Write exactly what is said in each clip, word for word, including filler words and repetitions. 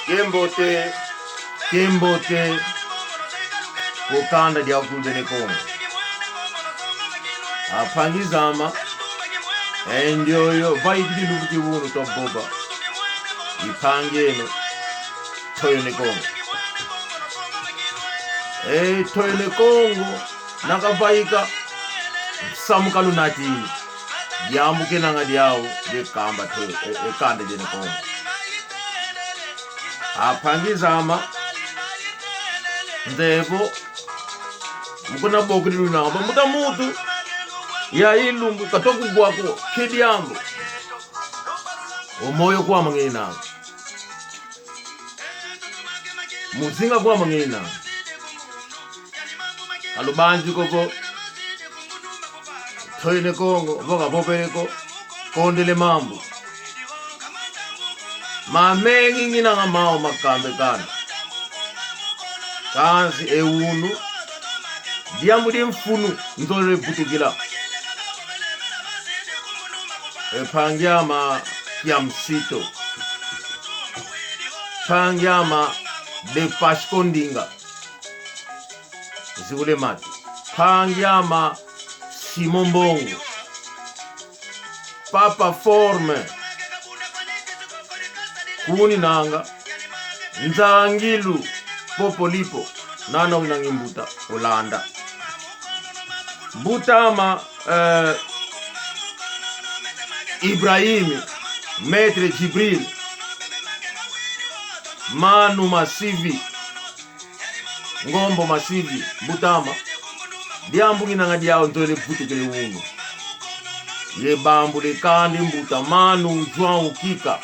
Kiambote, kiambote, ku kanda dia kulu dia Ne Kongo. Ampangi zame, e ndioyo, vaikidi lumbu kia unu twavova. I mpangi eno, Toyo Ne Kongo. E, Toyo Ne Kongo, na kavaika, nsamu kalunatini. Diambu kenanga diau, dia kamba Toyo, e, e kanda dia Ne Kongo. Ampangi zame, nzeye vo, mu kuna bokidi luna, bambuta muntu, ya ilumbu, katwa kugwa ko, ke diambu. O moyo kwame ngina. Muzinga kwame ngina. Kalubanzi ko vo, Toyo Ne Kongo, vo kavovele ko, kondele mambu. Mamengi nginanga mau makambekana. Kansi e unu, diambu dia mfunu, nzolele vutukila. E mpangi ame Kiamsito. Mpangi ame De Pasco Ndinga. Ziwule matu. Mpangi ame Simon Mbongo. Papa Forme. Kuninanga. Nzangilu Popolipo. Nana winanga i mbuta Holanda. Mbuta ame, eh, Ibrahim, Maître Djibril, Manu Masivi, Ngombo Masivi, mbuta ame, diambu nginanga diau nzolele vutukila e unu. Ye bambula e kanda, mbuta Manu João Kika.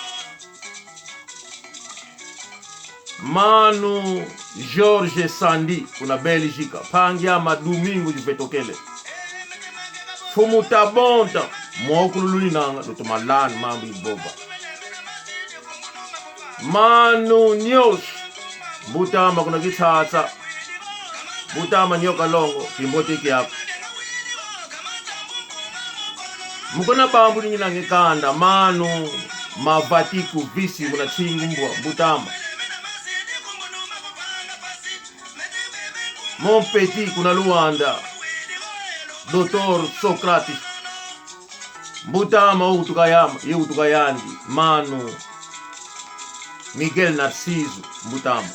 Manu Jorge Sandi, kuna Bélgica, mpangi ame Domingo de Vetokele. Mfumu Tabonta, mokulu luninanga, lutoma landa mambu ivova. Manu Nios, mbuta ame kuna Kinshasa. Mbuta ame Nioka Longo, kiambote kiaku. Mu kuna bambula nginanga e kanda, Manu Mavatiku Visi kuna Tsingumbwa, mbuta ame. Mon petit kuna Luanda, Docteur Socrates. Mbuta ame utuka yame, ye utuka yandi, Manu Miguel Narciso, mbuta ame.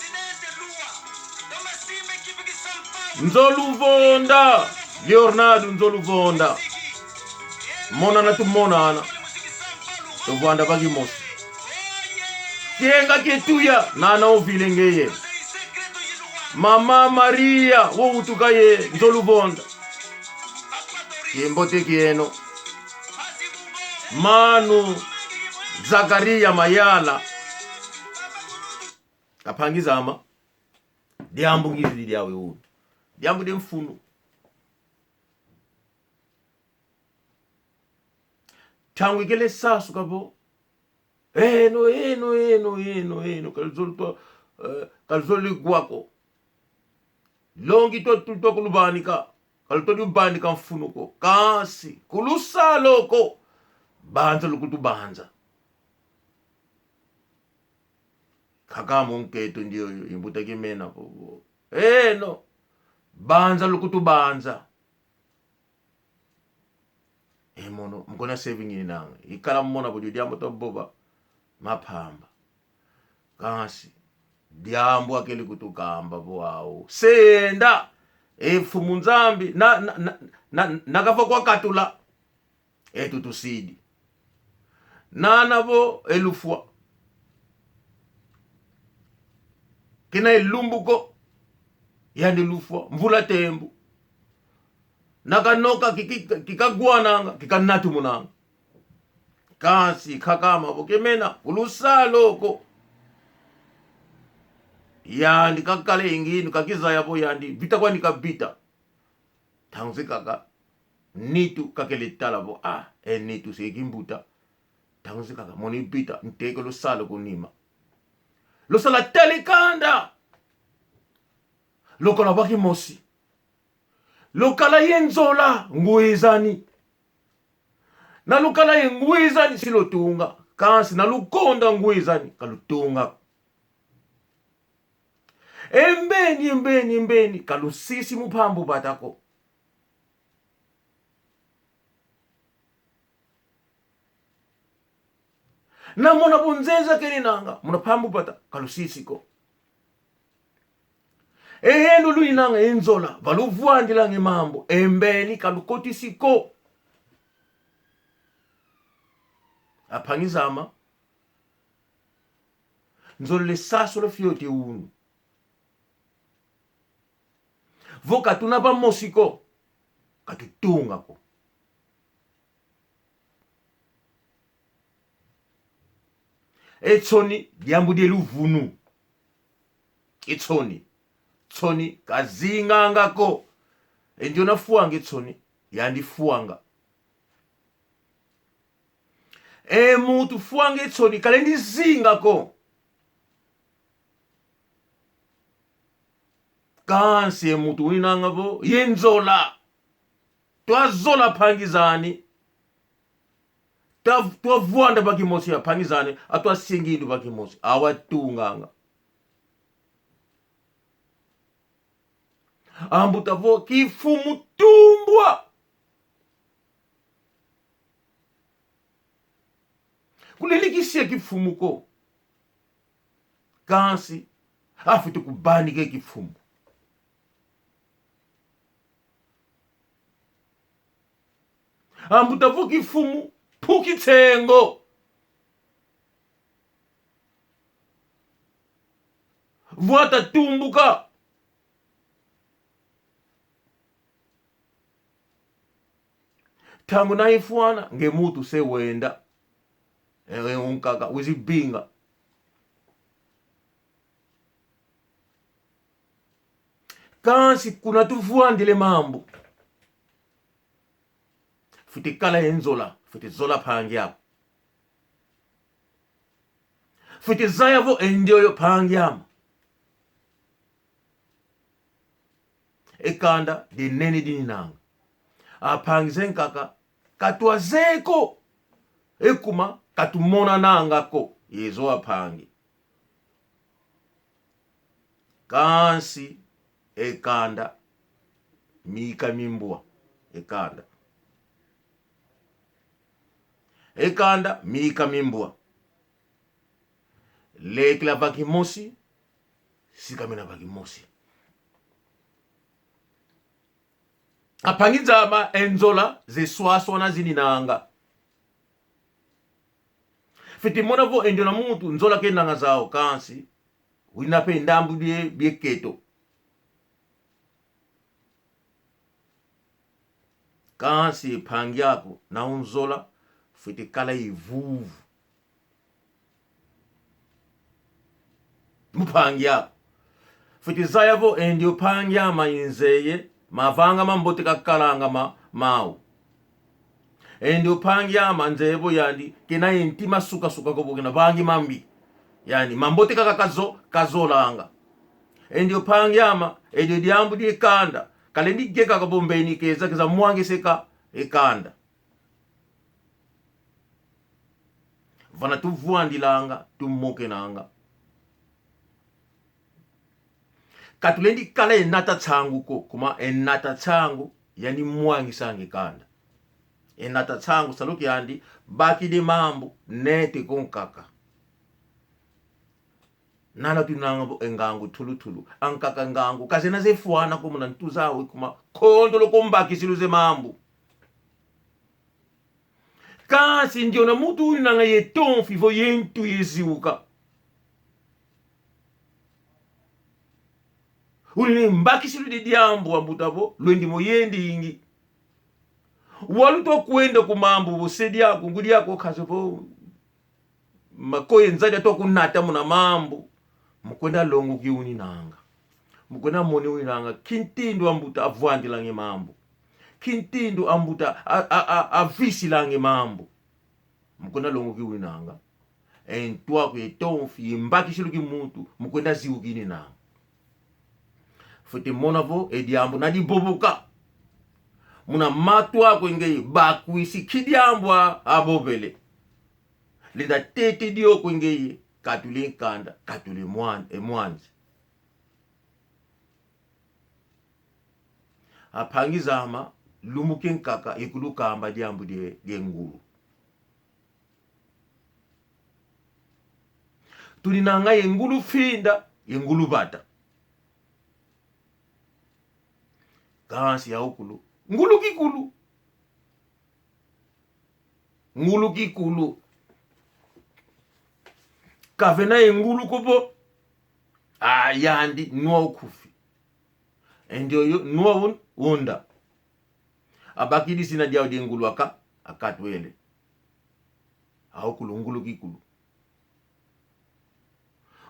Nzoluvonda, Leonardo Nzoluvonda. Monana tumonana. Tuvwanda va kimosi. Kienga kietuya, nana ovile ngeye. Mama Maria, wo utuka ye, Nzoluvonda. Kiambote kieno. Manu Zakaria Mayala. Ampangi zame. Diambu ngizidi diau e unu. Diambu dia mfunu. Ntangu ikele sasuka vo. Eno, eno, eno, eno, eno. Kaluzolo twa, eh, kaluzolo gwa ko. Longi twa, twa, twa kuluvanika. Kalutodi uvanika mfunu ko. Kansi, ku lusala ko. Banza lukutubanza. Kaka mu nkento ndioyo, i mbuta Kimena vo. Eno. Banza lukutubanza. E mono, mu kuna sevi nginanga. Ikala mona vo dio diambu twavova. Mapamba. Kansi. Diambu akele kutukamba vo au. Senda. E Mfumu Nzambi. Na, na, na, na, na kava kwa katula. Etu tusidi. Nana vo e lufwa. Kena e lumbu ko. Yandi lufwa. Mvula tembu. Na kanoka kiki-, kikagwananga, kikanatumunanga. Kansi kakama vo Kimena, ku lusala ko. Yandi kakala e nginu, kakizaya vo yandi, vita kwandi kavita. Ntangu zikaka, nitu kakele tala vo, ah, e nitu se kimbuta. Ntangu zikaka, moni vita, nteke lusala ku nima. Lusala tala e kanda. Lukala va kimosi. Lukala ye nzola ngwizani. Na lukala ye ngwizani si lutunga. Kansi na lukonda ngwizani, kalutunga. E mbeni, e mbeni, e mbeni, ka lusisi mu pambu bata ko. Na mona bunzenza keninanga, muna pambu bata, ka lusisi ko. E yeno luninanga e nzola, va luvwandilanga e mambu, e mbeni ka lukotisi ko. Ampangi zame, nzolele sasula fioti unu. Vo ka tuna vamosi ko, ka tutunga ko. E nsoni, diambu die luvunu. E nsoni. Nsoni ka zinganga ko. E ndiona fwanga e nsoni, yandi fwanga. E muntu fwanga e nsoni, kalendi zinga ko. Kansi e muntu uninanga vo ye nzola. Twazola ampangi zani. Twa-, twavwanda va kimosi ampangi zani, atwasingi ndu va kimosi. Awa tunganga. Ambuta vo kifumu tumbwa. Kulendi kisia kifumu ko. Kansi, afwete kuvanika e kifumu. Ambuta vo kifumu, mpuki tsengo. Vwata tumbuka. Ntangu na ifwana, nge muntu se wenda. E, e, unkaka, wizi binga. Kansi kuna tuvwandile mambu. Fwete kala ye nzola, fwete zola mpangi aku. Fwete zaya vo e ndioyo mpangi ama. E kanda dinene dininanga. Ampangi zankaka, ka twazeye ko. E kuma, ka tumonananga ko. Yezo ampangi. Kansi e kanda, mika mimbwa, e kanda. E kanda, mika mimbwa. Lekila va kimosi, sikamena va kimosi. Ampangi zame, e nzola ze swaswana zininanga. Fwete mona vo e ndiona muntu nzola kenanga zau kansi, wina mpe ndambu bie, bie keto. Kansi mpangi aku na unzola, fwete kala ye vuvu. Mu mpangi aku. Fwete zaya vo e ndio mpangi ama inzeye, mavanga mambote kakalanga ma, mau. E ndio mpangi ama nzeye vo yandi, kena ye ntima suka-suka ko vo kena vangi mambi. Yandi, mambote kaka kazo, kazolanga. E ndio mpangi ama, e ndio diambu die kanda, kalendi geka kaka vo mbeni keza, keza mwangeseka, e kanda. Vana tuvwandilanga, tumokenanga. Ka tulendi kala e nata nsangu ko, kuma e nata nsangu, yani mwangisanga e kanda. E nata nsangu, salu kiandi, bakidi mambu, nete ko nkaka. Nana tunanga vo e ngangu tulu-tulu. Ankaka ngangu. Ka zena zefwana ko muna ntu zau kuma. Kondolo ko mbakisilu ze mambu. Kansi ndiona muntu uninanga ye tomfi vo ye ntu yeziuka. Unine mbakisilu die diambu ambuta vo, lwendi mo yendingi. Waluta kwenda ku mambu vo se diaku, ngudi aku kaze vo. Makoye nzadi atwa kunata muna mambu, mu kwenda longoki uninanga. Mu kwenda moni uninanga, kintindu ambuta avwandilanga e mambu. Kintindu ambuta a, a, a, avisilange mambu. Mu kwenda longoki uninanga. E ntu aku ye tomfi, ye mbakisilu kimuntu, mu kwenda ziuki ininanga. Fwete mona vo, e diambu na diboboka. Muna matu aku ngeye, bakwisi ki diambu a, abobele. Lenda tete dio kwe ngeye, katula e nkanda, katula e mwan-, e mwanzi. Ampangi zame, lumbu kiankaka ikulukamba diambu die, die ngulu. Tuninanga ye ngulu finda, ye ngulu vata. Kansi awu kulu ngulu kikulu. Ngulu kikulu. Kavena ye ngulu ko vo. Ah, yandi nwa unkufi. E ndioyo nwa un-, unda. Abakidi zina diau die ngulu aka, akatwele. Awu kulu ngulu kikulu.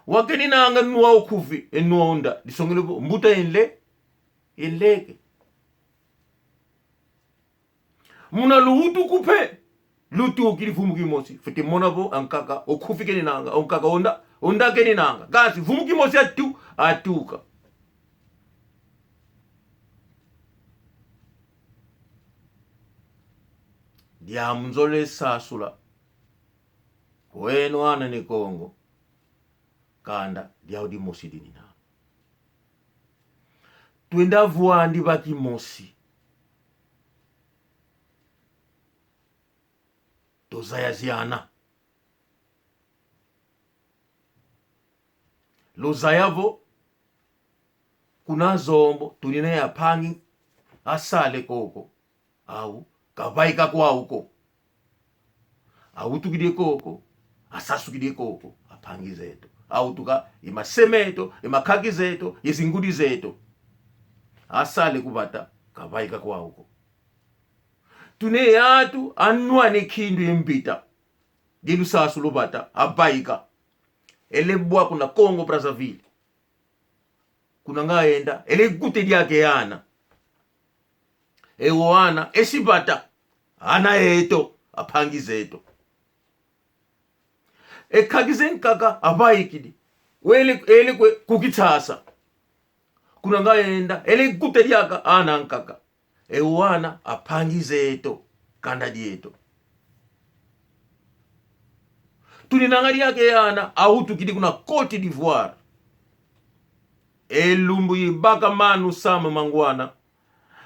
Wakeninanga nwa unkufi, e nwa unda. Disongele vo, mbuta yenle, yenleke. Muna luwutuku mpe, lutukidi vumu kimosi. Fwete mona vo ankaka, unkufi keninanga, ankaka unda, unda keninanga. Kansi vumu kimosi atu-, atuka. Diambu nzolele sasula. Kweno ana Ne Kongo. Kanda diau dimosi dinina. Twenda vwandi va kimosi. Tuzayaziana. Luzaya vo, kuna Zombo, tunina ye ampangi asale koko. Awu, kavaika kwau ko. Awutukidi koko, asasukidi koko, ampangi zeto. Awutuka, e mase meto, e makaki zeto, e zingudi zeto. Asale ku vata, kavaika kwau ko. Tuna ye antu anwana e nkindu ye mvita. Di lusasu lu vata, avaika. Ele bwa kuna Congo Brazzaville. Kuna nga enda, ele guta diaka e ana. E o ana, esi vata, ana eto, ampangi zeto. E kaki ze nkaka, avaikidi. Wele, ele kwe, ku Kinshasa. Kuna nga enda, ele guta diaka ana ankaka. E o ana, ampangi zeto, kanda dieto. Tuninanga diaka e ana, awutukidi kuna Côte d'Ivoire. E lumbu ibaka Manu Samu Mangwana.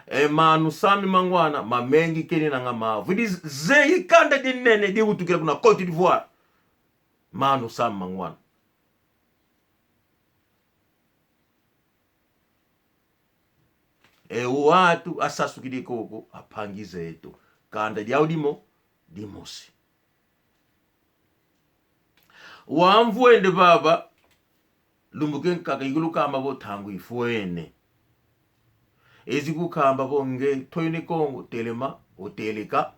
E Manu Samu Mangwana, mamengi keninanga mavu. Idi ze i kanda dinene diwutukila kuna Côte d'Ivoire. Manu Samu Mangwana. E o antu asasukidi koko, ampangi zeto. Kanda diau dimo, dimosi. Wau mvwende vava, lumbu kiankaka ikulukamba vo ntangu ifwene. Ezi kukamba vo nge, Toyo Ne Kongo, telema, oteleka,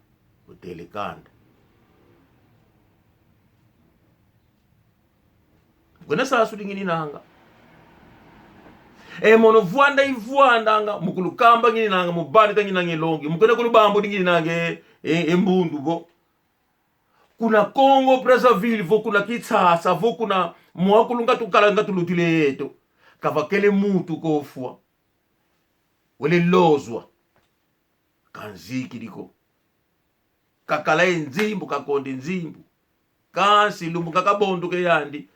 otelekanda. Kwena sasu di ngininanga. E mono vwanda ivwandanga, mu kulukamba ngininanga, mu banita ngininanga e longi, mu kwenda ku Lubambudi ngininanga e, e, e mbundu vo. Kuna Congo Brazzaville, vo kuna Kinshasa, vo kuna mwakulunga tukala nga tulutile yeto. Kavakele muntu kofwa. Wele lozwa. Kanzikidi ko. Kakala ye nzimbu, kakonda e nzimbu. Kansi lumbu kakabondoka e yandi.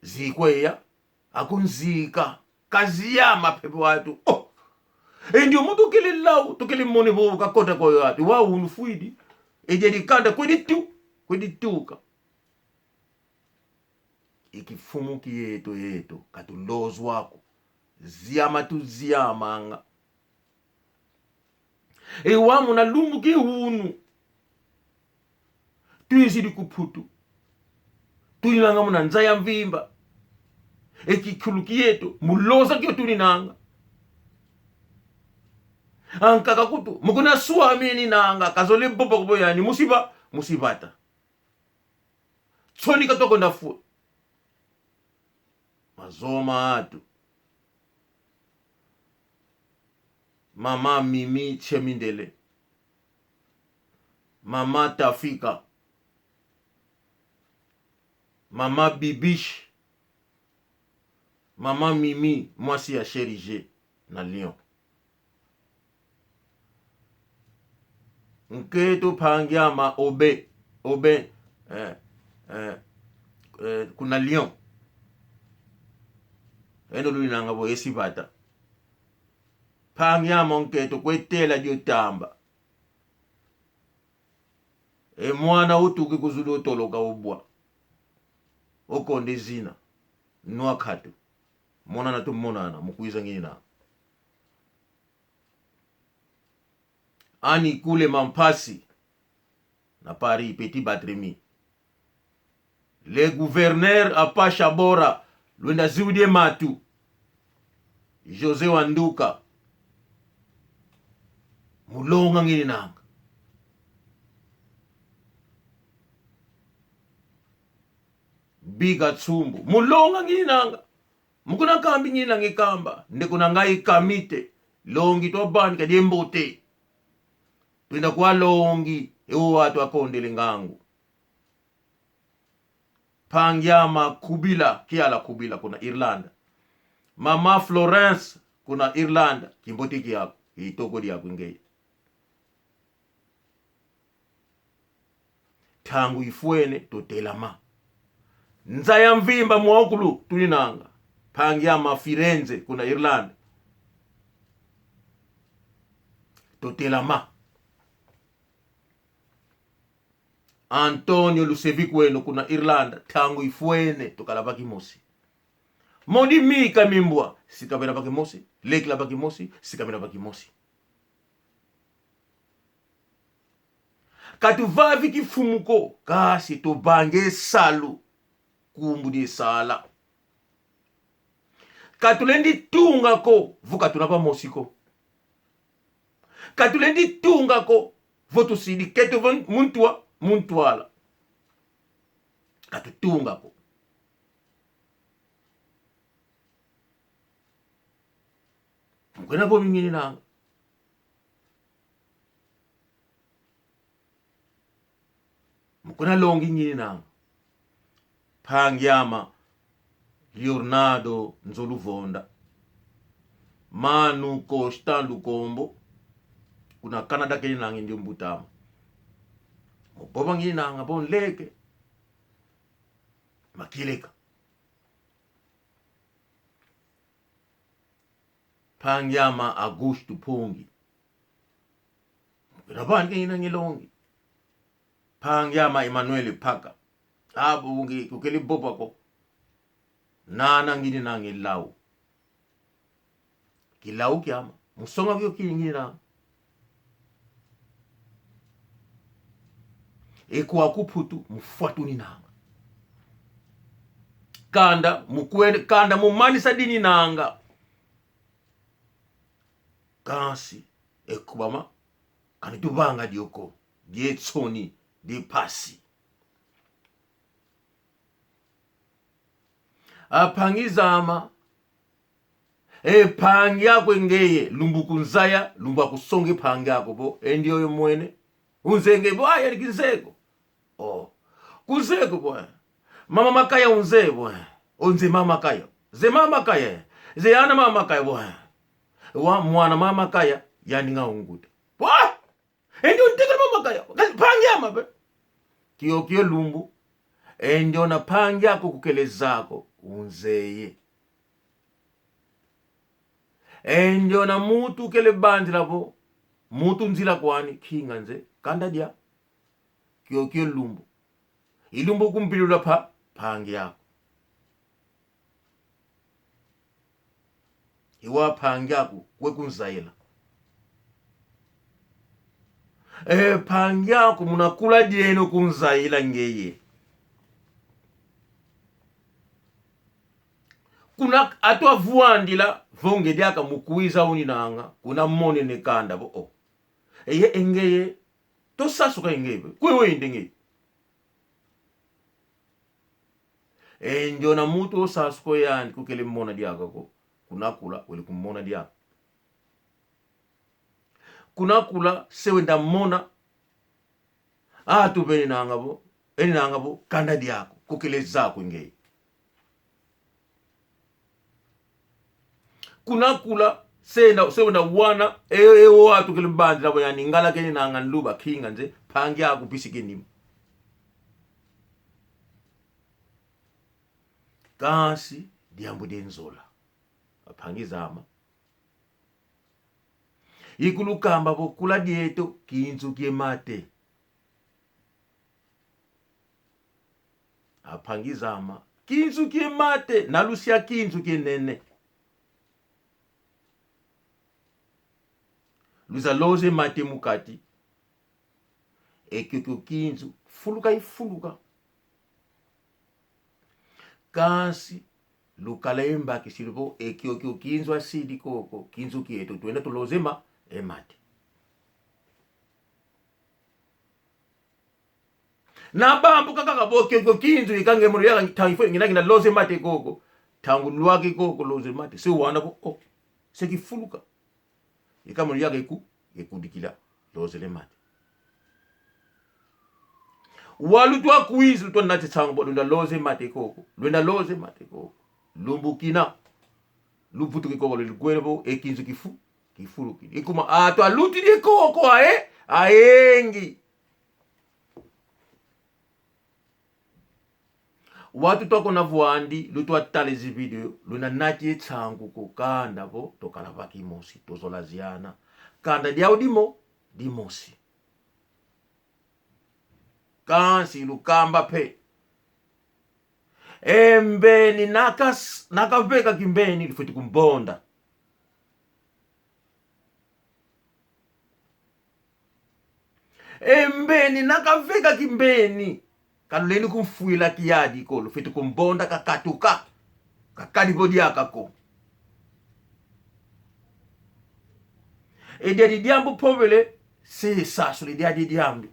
Zikwa eya. Akunzika. Kaziama pepe watu. Oh! E ndiomu tukele lau, tukele mone vo kakota kwa watu. Wau unu fwidi. E dia dikanda kwedi tu, kwedi tuka. I kimfumu kieto yeto, katulozwa ko. Ziama tuziamanga. E wau muna lumbu ki unu. Twizidi ku Mputu. Tuninanga muna nza ya mvimba. E kikilu kieto, mu loza kio tuninanga. Ankaka kutu, mu kuna swami eninanga, kazole boba kubo yani, musiba, musibata. Nsoni katoko na fwe. Mazowa ma atu. Mama Mimi Chemindele. Mama Tafika. Mama Bibiche. Mama Mimi, mwasi ya Chéri G na Lyon. Nkento mpangi ama Obe, Obe, eh, eh, eh, kuna Lyon. Eno luninanga vo esi vata. Mpangi ama nkento, kwetela dio tamba. E mwana utuki ku zulu otoloka obwa. Okonde zina. Nwa katu. Monana tumonana, mu kwiza ngina. Ani kule mampasi. Na Paris, Petit Batremi. Le gouverneur Apasha Bora, lwenda ziwidi e matu. José Wanduka. Mu longa ngininanga. Biga Tsumbu. Mu longa ngininanga. Mu kuna kambi ngininanga e kamba. Nde kuna ngai kamite. Longi twavanika diambote. Twenda kwa longi. E owa twakondele ngangu. Mpangi ama Kubila, Kiala Kubila kuna Irlanda. Mama Florence kuna Irlanda, kimbote kiaku, itoko diaku ngeye. Ntangu ifwene, tutelama. Nza ya mvimba mwakulu tuninanga. Mpangi ama Firenze kuna Irlanda. Tutelama. Antonio Lusevikweno kuna Irlanda, ntangu ifwene, tukala va kimosi. Modi mika mimbwa, si kamena va kimosi, lekila va kimosi, si kamena va kimosi. Ka tuvavi kimfumu ko, kansi tuvange salu, nkumbu dia sala. Ka tulendi tunga ko, vo ka tuna vamosi ko. Ka tulendi tunga ko, vo tusidi kete vo mu ntwa, mu ntwala. Ka tutunga ko. Mu kwenda vo mi ngininanga. Mu kuna longi ngininanga. Mpangi ama Leonardo Nzoluvonda. Manu Constant Lukombo. Kuna Canada keninanga ndio mbutama. Mu vova ngininanga vo nleke. Makileka. Mpangi ama Augusto Pongi. Kuna vani keninanga e longi. Mpangi ama Emmanuel Paka. Abo ungi kukele vova ko. Nana ngininanga e lau. Kilau kiama. Mu songa kio kingininanga. E kwaku Putu, mu fwa tuninanga. Kanda, mu kwene, kanda mu manisa dininanga. Kansi, e kubama, kani tuvanga dio ko, die nsoni, die mpasi. A mpangi zama, e mpangi aku e ngeye, lumbu kunzaya, lumbu akusonge mpangi aku vo, e ndioyo mwene. Unze nge vo, ah, yani kinzeko. Oh. Kunzeko vo. Mama Makaya unze vo. Unze mama Makaya. Ze mama Makaya. Ze ana mama Makaya vo. Wa mwana mama Makaya, yani nga unguta. Wa! E ndio ntekele mama Makaya. Kasi mpangi ama pe. Kio kio lumbu. E ndiona mpangi aku kukele zako. Unzeye. E ndiona muntu kele bandila vo, muntu nzila kwani, kinga nze, kanda dia, kio kio lumbu. I lumbu kumbilula mpa, mpangi aku. I wa mpangi aku, kwe kunzaila. E, mpangi aku muna kula dieno kunzaila ngeye. Kuna atwa vwandila, vo nge diaka mu kwiza uninanga, kuna monene kanda vo, oh. Eye e ngeye, to sasuka e ngeye, kwe wende ngeye. E ndiona muntu osasuka yandi kukele mona diaka ko, kuna kula, wele kumona diaka. Kuna kula, se wenda mona, atu veninanga vo, eninanga vo, kanda diaku, kukele zaku ngeye. Kuna kula, se wenda, se wenda wana, e, e, o atu kele bandila vo yani ngala keninanga nluba kinga nze, mpangi aku bisike nima. Kansi, diambu dia nzola. A mpangi zama. Ikulukamba vo kula dieto kinzu kie mate. Ampangi zame, kinzu kie mate, na lusia kinzu kie nene. Luza loze mate mu kati. Ekiokio kinzu, fuluka ifuluka. Kansi, lukala e mbakisi vo, ekiokio kinzu asidi koko, kinzu kieto, twenda tuloze ma, e mate. Na bambuka kaka vo kiokio kinzu ikanga e mono yaka ntangu ifwe ngina ngina loze mate koko. Ntangu lwake koko loze mate. Se wana vo, oh, se kifuluka. Ika mono yaka iku, ikudikila, lozele mate. Walutwa kwizi, lutwa nati nsangu vo lwenda loze mate koko. Lwenda loze mate koko. Lumbu kina. Luvutuki koko, lwele kwele vo, e kinzu kifu, kifulukini. Ikuma, atu alutidi koko aye, ayengi. Watu twakona vwandi, lutwa tala zi video, luna nati e nsangu ko kanda vo, twakala va kimosi, tuzolaziana. Kanda diau dimo, dimosi. Kansi lukamba mpe. E mbeni nakas-, nakaveka kimbeni, lufwete kumbonda. E mbeni nakaveka kimbeni. Ka lulendi kumfwila kiadi ko, lufwete kumbonda kakatuka. Kakadi vo diaka ko. E diadi diambu mpovele, se sasula e diadi diambu.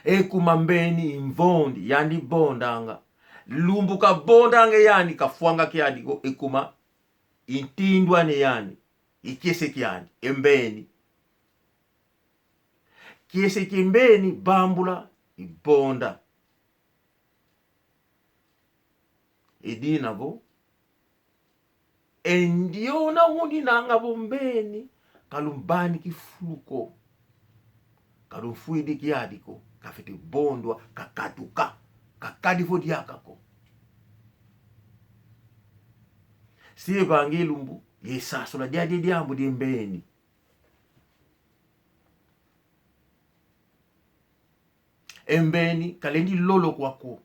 Ekuma mbeni imvondi, yandi bondanga. Lumbu kabondanga yandi, kafwanga kiadi ko, ekuma intindu ane yandi, ikiese kiandi, e mbeni. Kiese kimbeni, bambula, ibonda. Idina vo, e ndiona uninanga vo mbeni, kalumbani kifulu ko. Kalumfwidi kiadi ko, kafwete bondwa, kakatuka, kakadi vo diaka ko. Si evangi lumbu, yesasula diadi diambu di mbeni. E mbeni, kalendi lolokwa ko.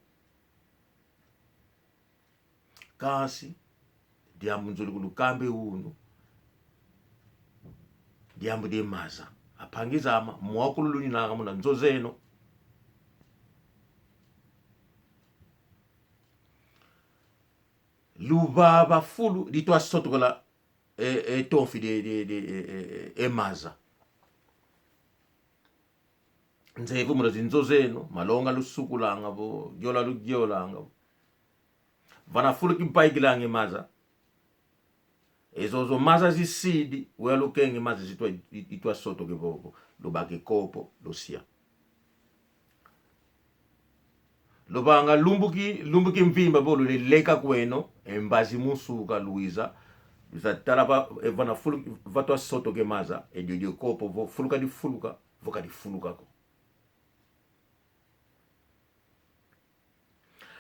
Kansi, diambu nzolele kulukambe unu, diambu die maza. Ampangi zame, mwakulu luninanga muna nzo zeno. Luvava fulu, ditwa sotokela, e, e, tomfi die, die, die, e, e, e, e maza. Nzevu muna zinzo zeno, malonga lusukulanga vo, giola lugiolanga vo. Vana fulu kimpaikilanga e maza. Ezozo maza zisidi, wea lukenge maza zitwa, i-, itwa sotoke vovo, lubake kopo, lusia. Luvanga lumbu ki, lumbu kimvimba vo luleleka kweno, e mbazi mu nsuka luiza, luiza tala va, e vana fulu, vatwa sotoke maza, e diodio kopo vo, fuluka difuluka, vo kadifuluka ko.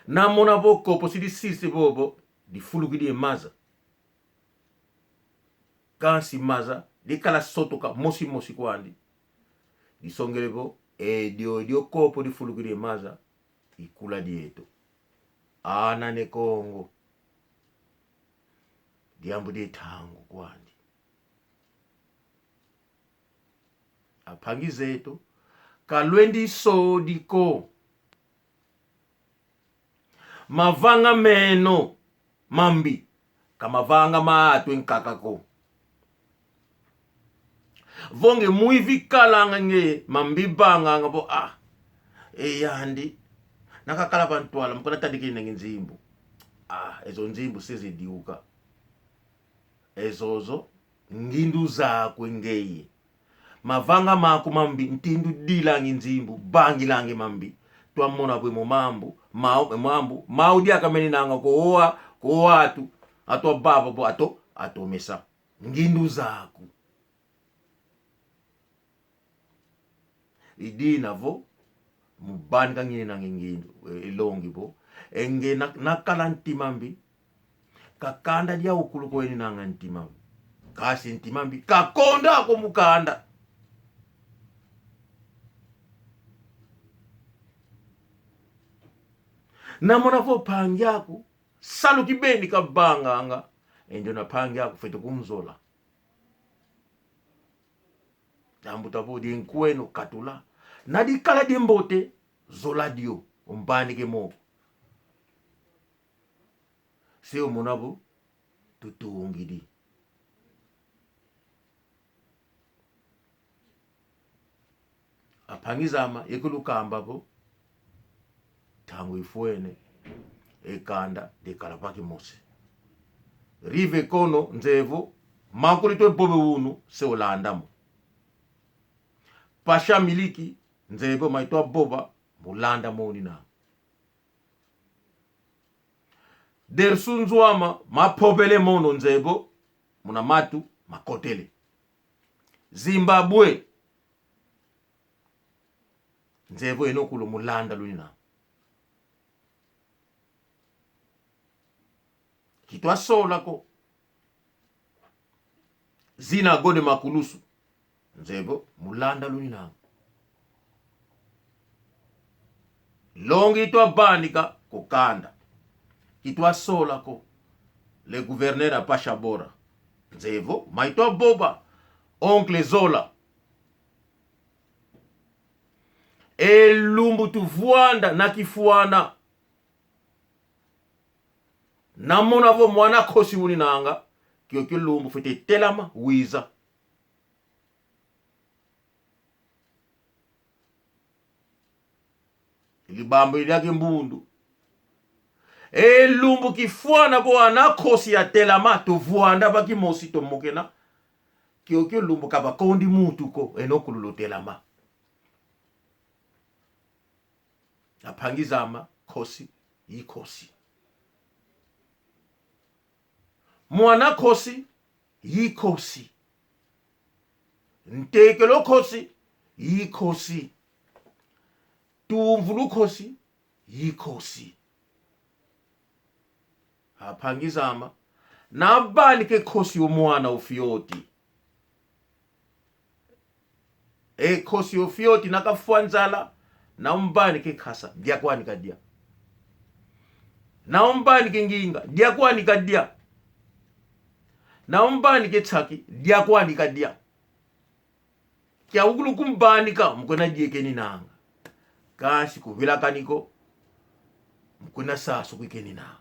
Namona vo kopo si disisi vovo, difulukidi e maza. Kansi maza, dikala sotoka mosi mosi kwandi. Disongele vo, e diodio kopo difulukidi e maza, ikula dieto. Ana ne Kongo. Diambu die ntangu kwandi. Ampangi zeto, kalwendi sodi ko. Mavanga meno mambi, ka mavanga ma atu e nkaka ko. Vo nge mwivi kalanga nge mambi vanganga vo, ah, e yandi, nakakala va ntwala, mukuna tadikina nge nzimbu. Ah, ezo nzimbu se zidiuka. Ezozo, ngindu zaku ngeye. Mavanga maku mambi, ntindu dilanga nzimbu, vangilanga mambi. Twamona vo mo mambu, mau, mambu, mau diaka menenanga ko owa, ko owa atu, atu avava vo ato, atomesa. Ngindu zaku. Idina vo, mubani kangininanga ngindu, e, elongi vo. E nge na, nakala ntima mbi, ka kanda dia ukulu ko eninanga ntima mbi. Kasi ntima mbi kakonda ko mu kanda. Na mona vo mpangi aku, salu kibeni kavanganga, e ndiona mpangi aku fwete kunzola. Ambuta vo di nkweno katula. Na dikala di mbote, zola dio, umbanike mo. Se omona vo tutungidi. A mpangi zame, ye kulukamba vo, ntangu ifwene, e kanda diakala va kimosi. Rive kono, nzeye vo, makulu itwe vova unu, se olanda mo. Pasha Miliki, nzeye vo, ma itwa vova, mulanda mo unina. Dersu Nzuama, mavovele mono, nzeye vo, muna matu makotele. Zimbabwe, nzeye vo, eno kulu mulanda lunina. Kitwa sola ko. Zina Gode Makulusu, nzeye vo, mulanda luninanga. Longi itwa vanika ku kanda. Kitwa sola ko. Le gouverneur Apasha Bora, nzeye vo, ma itwa vova, oncle zola. E lumbu tuvwanda na kifwana. Na mona vo mwana nkosi uninanga, kiokio lumbu fwete telama, wiza. Ili bambu ili ake mbundu. E lumbu kifwana vo ana nkosi yatelama, tuvwanda va kimosi tumokena. Kiokio lumbu kavakondi muntu ko, eno kulu lutelama. A mpangi zame, nkosi i nkosi. Mwana nkosi i nkosi. Ntekelo nkosi i nkosi. Tumvulu nkosi i nkosi. A mpangi zame, na vanike nkosi o mwana o fioti. E nkosi o fioti na kafwa nzala, na umvanike nkasa, dia kwani kadia. Na umvanike nginga, dia kwani kadia. Na umvanike nsaki, dia kwani kadia. Kiawukulu kumvanika, mukwena dia ikeninanga. Kansi kuvilakani ko, mukwena sasu kwikeninanga.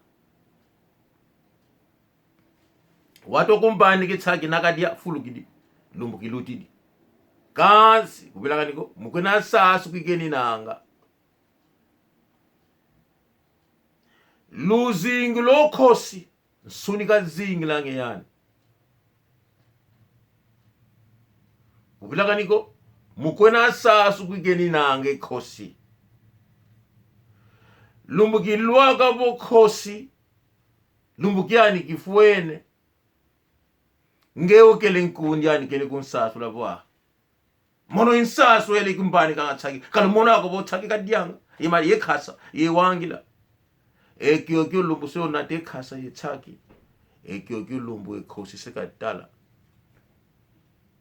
Watu kumvanike nsaki na kadia, fulukidi, lumbu kilutidi. Kansi kuvilakani ko, mukwena sasu kwikeninanga. Luzingu lo nkosi, nsuni kazingilanga yani. Kuvilakani ko, mukwena sasu kwikeninanga e nkosi. Lumbu kilwaka vo nkosi, lumbu kiani kifwene. Nge okele nkundi ani kele kunsasula vo a. Mono i nsasu ele kumvanikanga nsaki. Kalumona ko vo nsaki kadianga. Ima ye nkasa, ye wangila. E kiokio lumbu se onata e nkasa ye nsaki. E kiokio lumbu e nkosi se katala.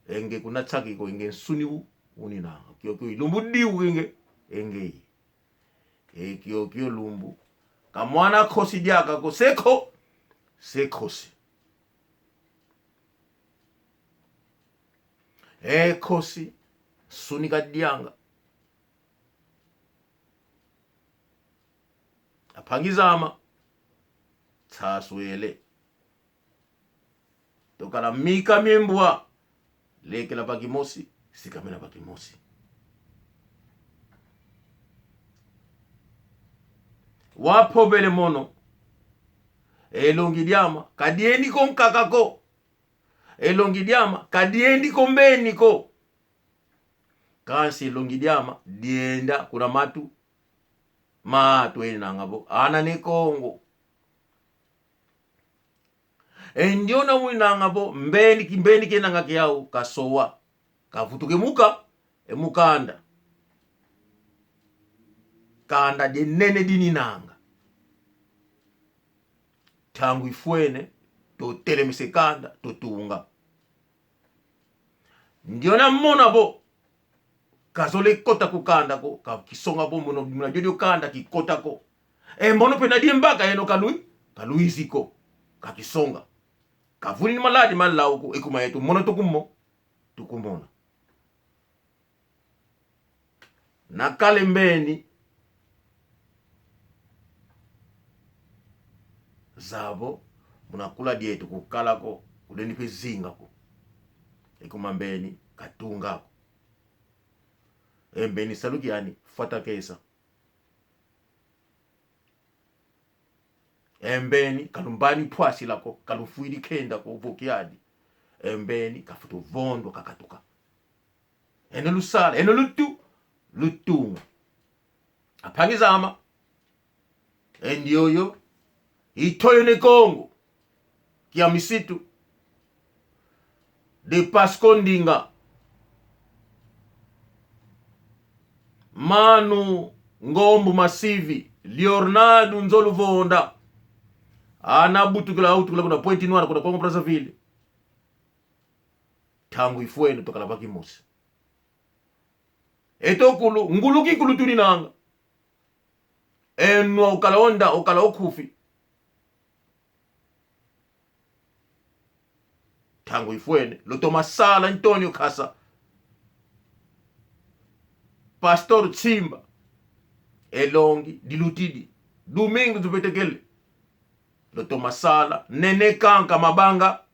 E nge kuna nsaki ko, e nge nsuni u, uninanga. Kiokio i lumbu diu e nge, e nge i. E kiokio lumbu. Ka mwana nkosi diaka ko se nko-, se nkosi. E nkosi, nsuni kadianga. A mpangi zame, nsasu ele. Tukala mika mia mbwa. Lekela va kimosi, sikamena va kimosi. Wavovele mono. E longi diame, kadiendi ko nkaka ko. E longi diame, kadiendi ko mbeni ko. Kansi e longi diame, dienda kuna matu. Matu enanga vo, ana ne Kongo. E ndiona winanga vo, mbeni ki-, mbeni kenanga kiau, kasowa. Kavutuke muka, e mu kanda. Kanda dienene dininanga. Ntangu ifwene, tutelemese kanda, tutunga. Ndiona mona vo kazole kota ku kanda ko, kakisonga vo mono, muna diodio kanda kikota ko. E mono pe na dimbaka yeno kalui, kaluizi ko. Kakisonga. Kavuni ni maladi ma lau ko, e kuma yeto mono tukumo, tukumona. Na kale mbeni. Zavo, muna kula dieto kukala ko, kulendi pe zinga ko. E kuma mbeni, katunga ko. E mbeni salu kiani, fwata kesa. E mbeni, kalumbani pwasila ko, kalufwidi kenda ko vo kiadi. E mbeni, kafwete vondwa kakatuka. Eno lusala, eno lutu, lutunga. Ampangi zame. E ndioyo, i Toyo Ne Kongo, kia misitu. De Pasco Ndinga. Manu Ngombo Masivi, Leonardo Nzoluvonda. Ana butukila, utukila kuna Pointe-Noire, kuna Congo Brazzaville. Ntangu ifwene twakala va kimosi. Eto kulu, ngulu kinkulu tuninanga. Enwa ukala o nda, ukala o nkufi. Ntangu ifwene, lutoma sala Antonio Kasa. Pastor Tsimba. E longi dilutidi. Domingo Zubetekele. Lutoma sala, Nene Kanka Mabanga.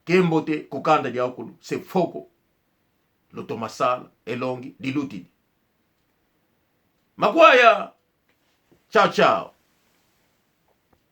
Kiambote ku kanda diawu kulu, se foko. Lutoma sala, e longi dilutidi. Makwaya, tchau, tchau.